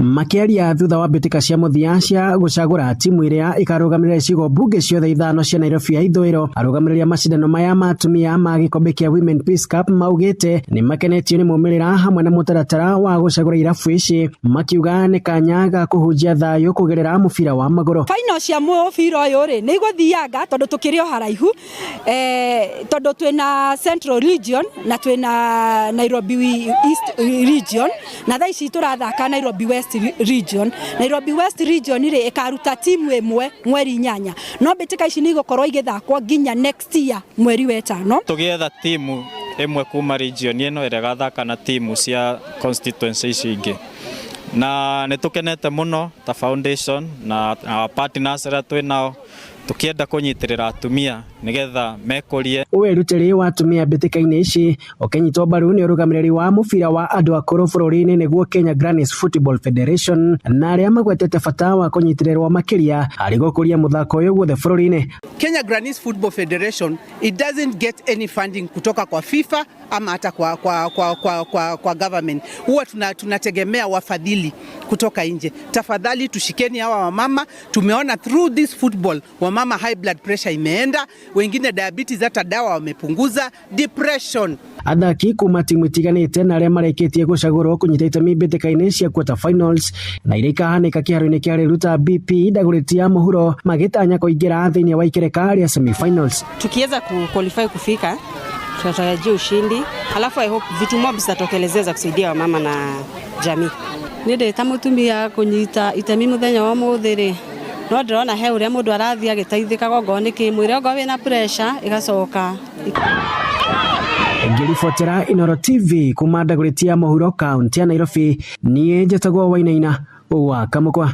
Makĩaria thutha wa mbĩtĩka cia mũthia cia gũcagũra timu ĩrĩa ĩkarũgamĩrĩra icigo mbunge ciothe ithano cia Nairobi ya ithũĩro, arũgamĩrĩri a macindano maya ma atumia ma gĩkombe kĩa Women Peace Cup maugĩte nĩ makenetio nĩ maumĩrĩra hamwe na mũtaratara wa gũcagũra irabu ici, makiuga nĩ kanya ga kũhunjia thayũ kũgerera mũbira wa magũrũ. Final cia mũbira ũyũ rĩ nĩ igũthianga tondũ tũkĩrĩ o haraihu tondũ twĩna Central Region na twĩna Nairobi East Region na thaa ici tũrathaka Nairobi West Region. Nairobi West Region rĩ ĩkaruta timu ĩmwe mweri 8, no mbĩtĩka ici nĩ igũkorwo igĩthakwo nginya next year mweri wetano. Tũgĩetha timu ĩmwe kuma region ĩno ĩrĩa ĩgathaka na timu cia constituency ici ingĩ, na nĩ tũkenete mũno ta foundation na our partners arĩa twĩ nao, tũkĩenda kũnyitĩrĩra atumia nĩgetha mekũrie. Wĩrutĩri wa atumia mbĩtĩka-inĩ ici ũkĩnyitwo mbaru nĩ ũrũgamĩrĩri wa mũbira wa andũ akũrũ bũrũri-inĩ, nĩguo Kenya Grannies Football Federation, na arĩa magwetete bata wa kũnyitĩrĩrwo makĩria harĩ gũkũria mũthako ũyũ guothe bũrũri-inĩ. Kenya Grannies Football Federation, it doesn't get any funding kutoka kwa FIFA ama hata kwa government. Huwa tunategemea wafadhili kutoka nje. Tafadhali tushikeni hawa wamama. Tumeona through this football wamama high blood pressure imeenda, wengine diabetes, hata dawa wamepunguza, depression. Athaki kuma timu itiganĩte na arĩa marĩkĩtie gũcagũrwo kũnyita itemi mbĩtĩka-inĩ cia quarter finals na iria ikahanĩka kĩharo-inĩ kĩa Riruta BP Dagoretti ya mũhuro, magĩtanya kũingĩra thĩinĩ wa ikereka rĩa semifinals. Tukiweza kuqualify kufika, tunatarajia ushindi, alafu I hope vitu mob zitatokelezea za kusaidia wamama na jamii. Nĩ ndĩ ta mũtumia kũnyita itemi mũthenya wa ũmũthĩ rĩ, no ndĩrona he ũrĩa mũndũ arathiĩ agĩteithĩkaga, ongorwo nĩ kĩmwĩrĩ, ongorwo wĩna pressure ĩgacoka. Ngĩribotera Inooro TV kuma Dagoretti ya mũhuro, kaunti ya Nairobi, niĩ njĩtagwo Wainaina wa Kamũkwa.